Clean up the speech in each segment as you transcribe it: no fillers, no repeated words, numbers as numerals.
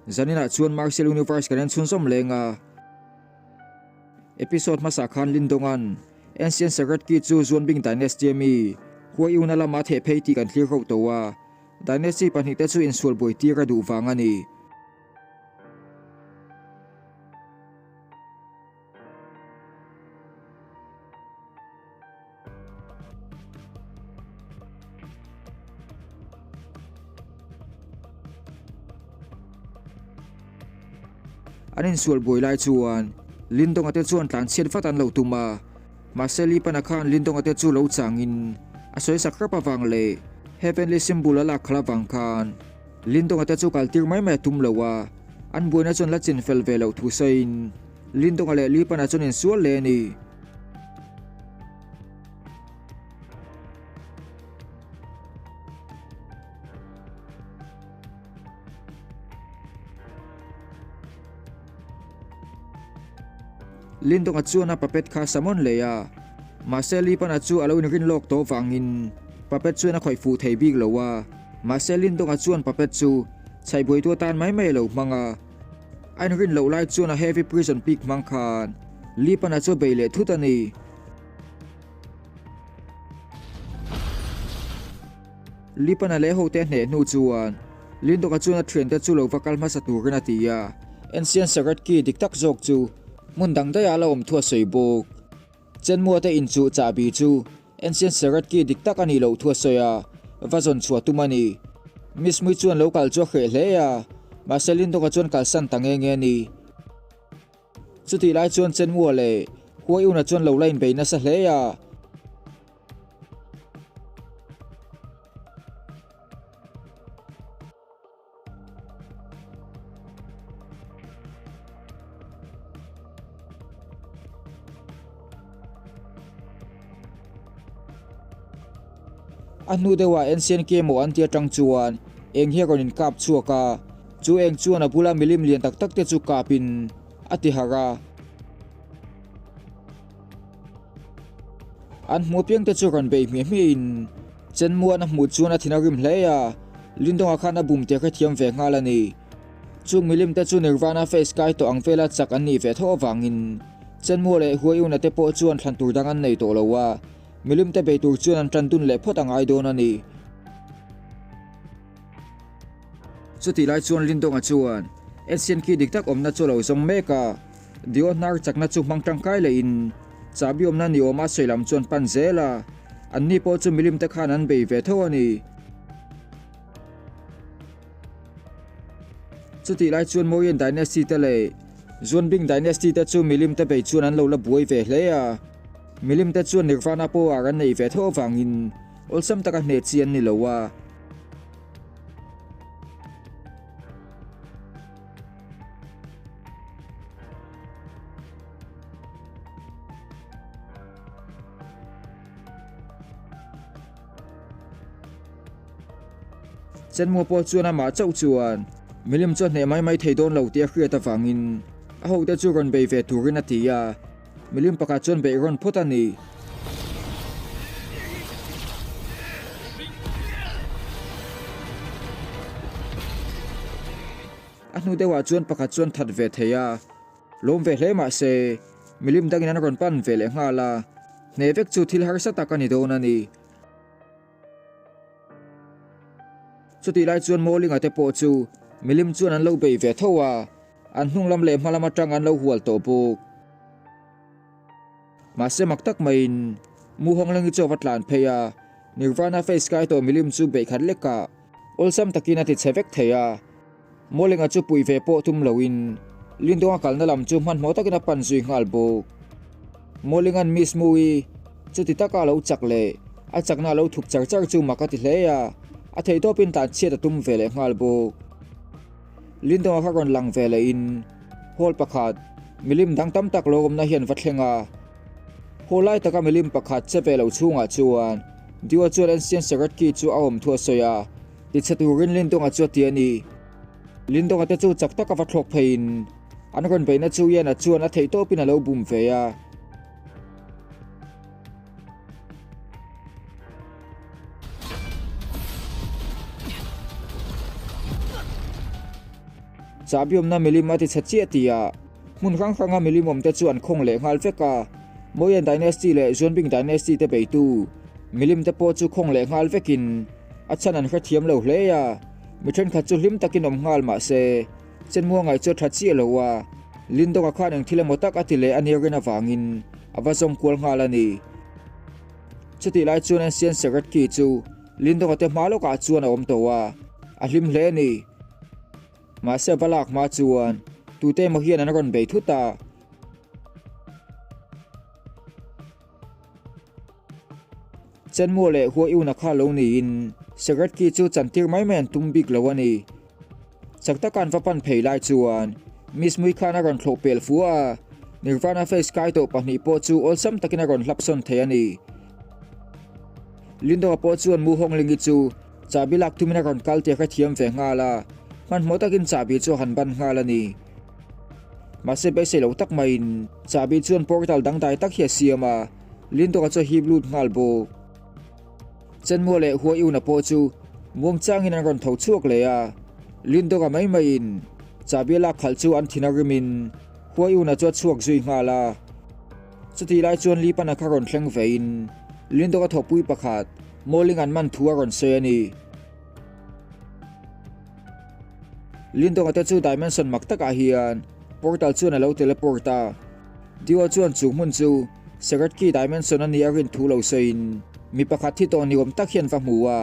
Zaninah chuan Martial Universe kan en chhunzawm leng a. Episode hmasa khan Lindonga'n Ancient Secret Key chu Zuanbing Dynasty ami Huaiuna lama theh phei tih kan thlir rauh tawh a. Dynasty pahnihte chu insual buai tir a duh vang a ni. An insual buai lai chuan Lindonga te chuan tlanchhiat vat an lo tum a, mahse Lipana khan Lindonga te chu lo changin a sawi sak rap avang leh Heavenly Symbol a lak khalh avang khan Lindonga te chu kaltir mai mai a tum lo a, an buaina chuan la chinfel ve loh thu sawiin Lindonga leh Lipana chuan insual leh a ni. Lindonga chuan a puppet kha Samon lei a, mahse Lipana chu a lo inrin lawk tawh vangin puppet chuan a khawih fuh thei bik lo a. Mahse Lindonga chuan puppet chu chhaihbuaitu atan mai mai a lo hmang a. A inrin loh lai chuan a heavy prison pick hmang khan Lipana chu a bei leh thut a ni. Lipana leh hote a hneh hnu chuan Lindawka chuan a thiante chu lo va kal hmasa turin a ti a. Ancient Secret Key dik tak zawk chu hmun dang daih ah la awm thu a sawi bawk. Chenmua te inchuh chahbi chu Ancient Secret Key dik tak a nih loh thu a sawi a, va zawn chhuah tum a ni. Miss Mui chuan lo kal chu a hreh hle a, mahse Lindawka chuan kalsan ta nge nge a ni. Chutih lai chuan Chenmua leh Huaiuna chuan lo la inbei nasa hle a. A hnu deuhah Ancient Kemo an ti atang chuan eng hi a rawn inkap chhuak a, chu eng chuan a bula milim lian tak tak te chu kapin a ti harh a. An hmuh apiang te chu rawn bei hmiah hmiah in Chenmuan a hmuh chuan a thin a rim hle a, Lindonga khan a bum te kha thiam ve nghal a ni. Chung milim te chu Nirvana face kai tawh ang vela chak an nih ve tho avangin Chenmua leh Huaiuna te pawh chuan thlan tur dang an nei tawh lo a, milim te bei tur chuan an tan dun leh phawt a ngai dawn a ni. Chutih lai chuan Lindonga chuan Ancient Key dik tak awmna chu a lo zawng mek a, Dio hnar chakna chu hmang tangkai lehin chahbi awmna ni awma sawi lam chuan pan zel a, anni pawh chu milim te khan an bei ve tho a ni. Chutih lai chuan Mauryan Dynasty te leh Zuanbing Dynasty te chu milim te bei chuan an lo la buai ve hle a, milim te chuan Nirvana power an neih ve tho avangin awlsam taka hneh chi an ni lo a. Chenmua pawh chuan amah chauh chuan milim chu a hneh mai mai thei dawn lo tih a hriat avangin a hote chu rawn bei ve turin a ti a, milim pakhat chuan beih rawn phawt a ni. A hnu deuhah chuan pakhat chuan that ve thei a, lawm ve hle mah se, milim dangin an rawn pan ve leh nghal a, hneh vek chu thil harsa tak a ni dawn a ni. Chutih lai chuan Mawlinga te pawh chu milim chuan an lo bei ve tho a, an hnung lam leh hma lam atang an lo hual tawh bawk. Mahse mak tak maiin Mu Hawnglengi chu a va tlan phei a, Nirvana face kai tawh milim chu beih khat lekah awlsam takin a ti chhe vek thei a. Mawlinga chu pui ve pawh tum loin Lindonga kalna lam chu hmanhmawh takin a pan zui nghal bawk. Mawlinga'n Miss Mui chuti taka a lo chak leh a chakna a lo thup char char chu mak a ti hle a, a theihtawpin tlanchhiat a tum ve leh nghal bawk. Lindonga kha rawn lang ve lehin hall pakhat milim dang tam tak lo awmna hian va thleng a. Hall lai taka milim pakhat che ve lo chhungah chuan Dua chuan Ancient Secret Key chu a awm thu a sawi a. Tichhe turin Lindonga chu a ti a ni. Lindonga te chu chak taka va thlawk pheiin an rawn beihna chu Ian-a chuan a theih tawpin a lo bum ve a. Chahbi awmna milim a ti chhe chiah tihah hmun hrang hranga milim awmte chu an khawng leh nghal vek a. Moyen Dynasty leh Xuanbing Dynasty te beitu milim te pawh chu khawng leh nghal vekin a chhan an hrethiam lo hle a. Mi thenkhat chu hlim takin awm nghal mah se Chenmua ngaih chu a tha chiah lo a, Lindawka khan eng thil emaw tak a ti leh a nia rin avangin a va zawng kual nghal a ni. Chutih lai chuan Ancient Secret Key chu Lindawka te hma lawkah chuan a awm tawh a, a hlim hle a ni. Mahse a va lak hma chuan tute emaw hian an rawn bei thut a. Chenmuo leh Huaiuna kha lo niin Secret Key chu chantir mai mai an tum bik lo a ni. Chak taka an va pan phei lai chuan Miss Mui khan a rawn thlawh pel fu a, Nirvana Face kai tawh pahnih pawh chu awlsam takin a rawn hlap sawn thei a ni. Lindoa pawh chuan Mu Hawnglingi chu chahbi lak tumin a rawn kal tih a hrethiam ve nghal a, hmanhmawh takin chahbi chu a han ban nghal a ni. Mahse beisei lo tak maiin chahbi chuan portal dangdai tak hi a siam a, Lindoa chu a hip lut nghal bawk. Chenmuo leh Huaiuna pawh chu muang changin an rawn tho chhuak leh a, Lindoga mai maiin chahbi a lak khalh chu an thin a rimin Huaiuna chu a chhuak zui nghal a. Chutih lai chuan Lipana kha rawn thleng vein Lindoga thawhpui pakhat Mawling an man thu a rawn sawi a ni. Lindoga te chu dimension mak takah hian portal chuan a lo teleport a. Dio chuan chu hmun chu Secret Key Dimension a nih a rin thu lo sawiin mi pakhat hi tawh niawm tak hian va hmu a,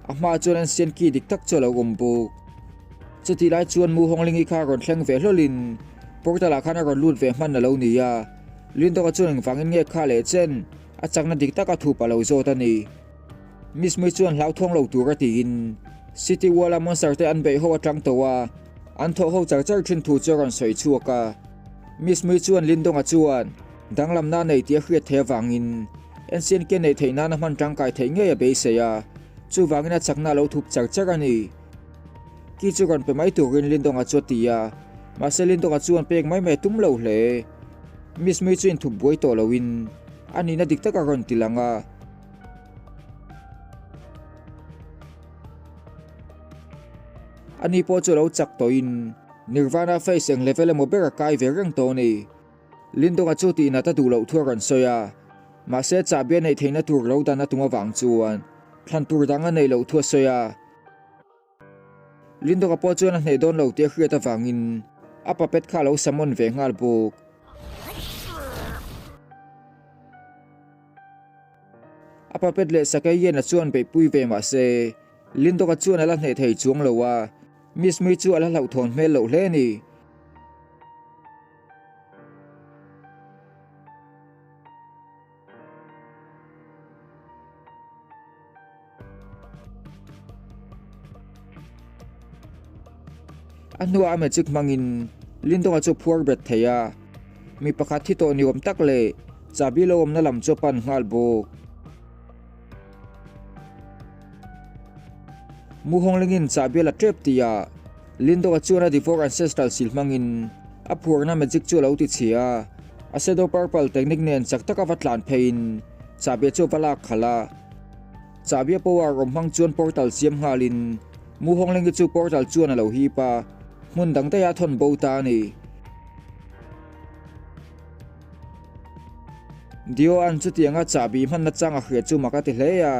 a hmaah chuan Ancient Key dik tak chu a lo awm bawk. Chutih lai chuan Mu Hawnglingi kha a rawn thleng ve hlawlin portal ah khan a rawn lut ve hman a lo ni a, Lindoka chuan engvangin nge kha leh chen a chakna dik taka thup a lo zawt a ni. Miss Mui chuan hlauthawng lo tur a tiin City Wall a monster te an beih ho atang tawh a, an thawh ho char char thin thu chu a rawn sawi chhuak a. Miss Mui chuan Lindonga chuan danglamna a nei tih a hriat theih avangin NCNK neih theih nana hman tangkai theih ngei a beisei a, chuvangin a chakna a lo thup char char a ni. Ki chu rawn pe mai turin Lindonga chu a ti a, mahse Lindonga chuan pek mai mai a tum lo hle. Miss Mui chu inthup buai tawh loin a nihna dik tak a rawn ti lang a. Ani pawh chu a lo chak tawhin Nirvana face eng level emaw ber a kai ve reng tawh a ni. Lindonga chu tihnat a duh loh thu a rawn sawi a, mahse chahbi a neih theihna tur lo dan a tum avang chuan thlan tur dang a neih loh thu a sawi a. Lindonga pawh chuan a hneh dawn lo tih a hriat avangin a puppet kha a lo summon ve nghal bawk. A puppet leh sakei hian a chuan beihpui ve mah se Lindoka chuan a la hneh thei chuang lo a, Miss Mui chu a la hlauhthawn hmel loh hle a ni. A hnuah a magic hmangin Lindoka chu phuar bet thei a, mi pakhat thi tawh ni awm tak leh chahbi lo awmna lam chu a pan nghal bawk. Mu Honglingin chahbi a la tep tihah Lindoka chuan a Devour Ancestral sil hmangin a phuarna magic chu a lo ti chhia a, a Shadow Purple technique nen chak taka va tlan pheiin chahbi chu a va lak khalh a. Chahbi a power awm hmang chuan portal siam nghalin Mu Hawnglengi chu portal chuan a lo hip a, hmun dang daih a thawn bo ta a ni. Dio-a'n chutianga chahbi hmanna chang a hria chu mak a ti hle a,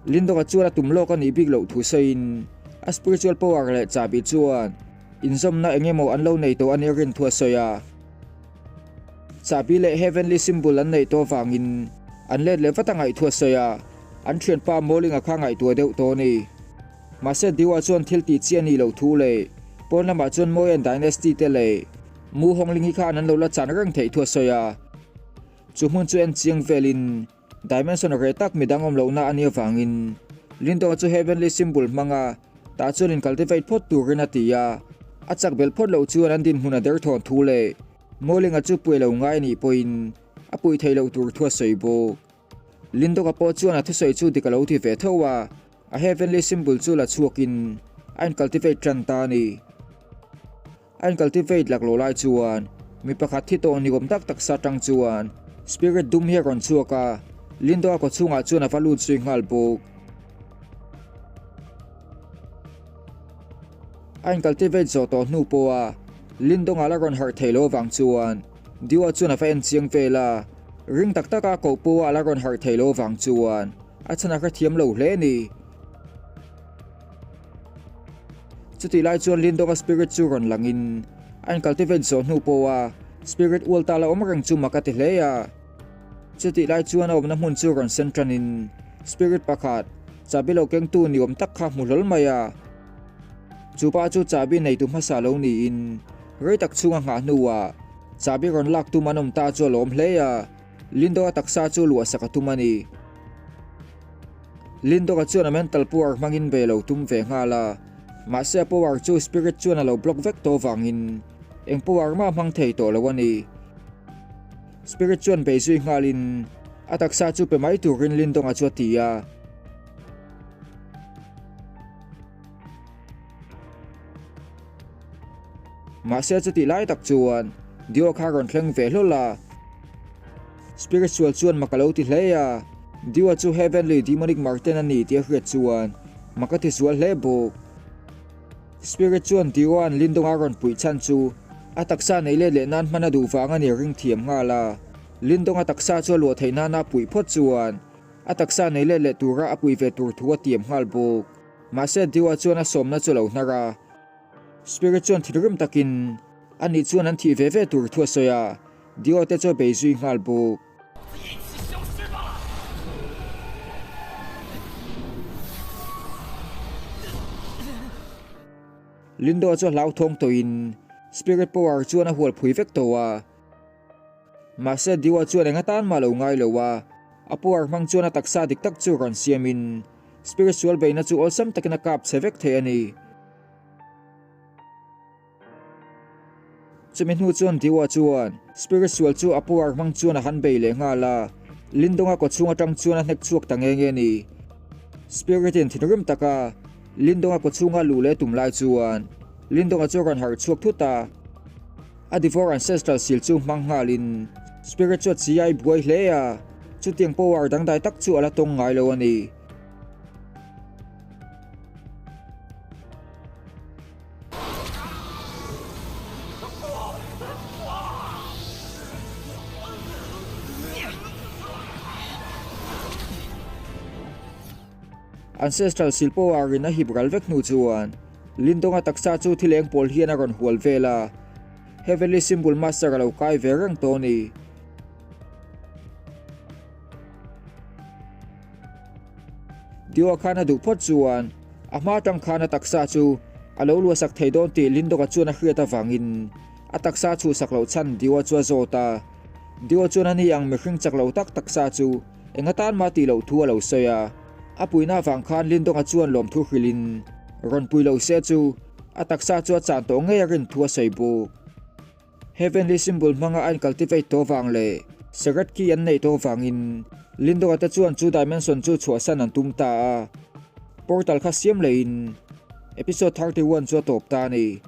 Lindoka chuan a tum lawk a nih bik loh thu sawiin a spiritual power leh chahbi chuan inzawmna eng emaw an lo nei tawh a nih rin thu a sawi a. Chahbi leh Heavenly Symbol an neih tawh avangin an let leh vat a ngaih thu a sawi a, an thianpa Mawlinga kha ngaihtuah deuh tawh a ni. Mahse Diwa chuan thil tih chi a nih loh thu leh pawn lamah chuan Moyen Dynasty te leh Mu Hongling hi khan an lo la chan reng theih thu a sawi a, chu hmun chu en chiang velin Dimension reh tak midang awm lohna a nih avangin Lindong chu Heavenly Symbol hmanga tah chuan in cultivate phawt turin a ti a, a chak belh phawt loh chuan an dinhmun a derthawn thu leh Mawlinga chu puai lo ngai a nih pawhin a puih theih loh tur thu a sawi bawk. Lindoka pawh chuan a thusawi chu dik a lo ti ve tho a, a Heavenly Symbol chu la chhuakin a in cultivate tan ta a ni. A in cultivate laklawh lai chuan mi pakhat thi tawh ni awm tak taksa tang chuan Spirit dum hi a rawn chhuak a, Lindoa kawchhungah chuan a va lut zui nghal bawk. A in cultivate zawh tawh hnu pawha. Lindonga la rawn harh theih loh avang chuan Diwa chuan a va en chiang vel a, ring tak taka koh pawha a la rawn harh theih loh avang chuan a chhan a hrethiam lo hle a ni. Chutih lai chuan Lindonga spirit chu rawn langin a incultivate zawh hnu pawha spirit ual ta la awm reng chu mak a ti hle a. Chutih lai chuan a awmna hmun chu rawn sen tanin spirit pakhat chahbi lo kengtu ni awm tak kha hmu hlawl mai a. Chu pa chu chahbi neitu hmasa lo niin rei tak chhunga nghah hnuah chahbi rawn lak tum an awm ta chu a lawm hle a, Lindo-a taksa chu luahsak a tum a ni. Lindo-a chuan a mental power hmangin ve lo tum ve nghal a, mahse a power chu spirit chuan a lo block vek tawh vangin eng power mah a hmang thei tawh lo a ni. Spirit chuan bei zui nghalin a taksa chu pe mai turin Lindonga chu a ti a. Mahse chutih lai tak chuan Dio kha rawn thleng ve hlawl a. Spirit sual chuan mak a lo ti hle a. Dio chu Heavenly Demonic Marten a ni tih a hriat chuan mak a ti zual hle bawk. Spirit chuan Diwan Lindonga rawn puih chhan chu a taksa neih let leh nan hman a duh vang a ni ring thiam nghal a. Lindonga taksa chu a luah theih nana a puih phawt chuan a taksa neih let leh tura a puih ve tur thu a tiam nghal bawk. Mahse Diwa chuan a sawmna chu a lo hnar a. Spirit chuan thinrim takin ani chuan an thih ve ve tur thu a sawi a, Diwa te chu a bei zui nghal bawk. Lindo chu a hlauthawng tawhin Spirit Power chuan a hual phui vek tawh a. Mahse Diwa chuan eng atan mah lo ngai lo a, a power hmang chuan a taksa dik tak chu rawn siamin Spirit sual beihna chu awlsam takin a kap chhe vek thei a ni. Chumi hnu chuan Diwa chuan Spirit sual chu a power hmang chuan a han bei leh nghal a, Lindonga kawchhung atang chuan a hnek chhuak ta nge nge a ni. Spirit in thinrim taka Lindonga kawchhunga luh leh tum lai chuan Lindonga chu a rawn harh chhuak thut a, a Devour Ancestral Seal chu hmang nghalin Spirit chu a chi a i buai hle a, chutiang power dangdai tak chu a la tawng ngai lo a ni. Ancestral Seal Power in a hip ral vek hnu chuan Lindonga taksa chu thil eng pawl hian a rawn hual vel a, Heavenly Symbol Master a lo kai ve reng tawh a ni. Dio khan a duh phawt chuan a hma atang khan a taksa chu a lo luahsak thei dawn tih Lindoka chuan a hriat avangin a taksa chhuhsak loh chhan Dio chu a zawt a. Dio chuan ani ang mihring chak lo tak taksa chu eng atan mah tih loh thu a lo sawi a. A puihna avang khan Lindonga chuan lawmthu hrilhin rawn pui lo se chu a taksa chu a chan tawh ngei a rin thu a sawi bawk. Heavenly Symbol hmanga a incultivate tawh vang leh Sacred Key an neih tawh vangin Lindora te chuan chu dimension chu chhuahsan an tum ta a, portal kha siam lehin episode 31 chu a tawp ta a ni.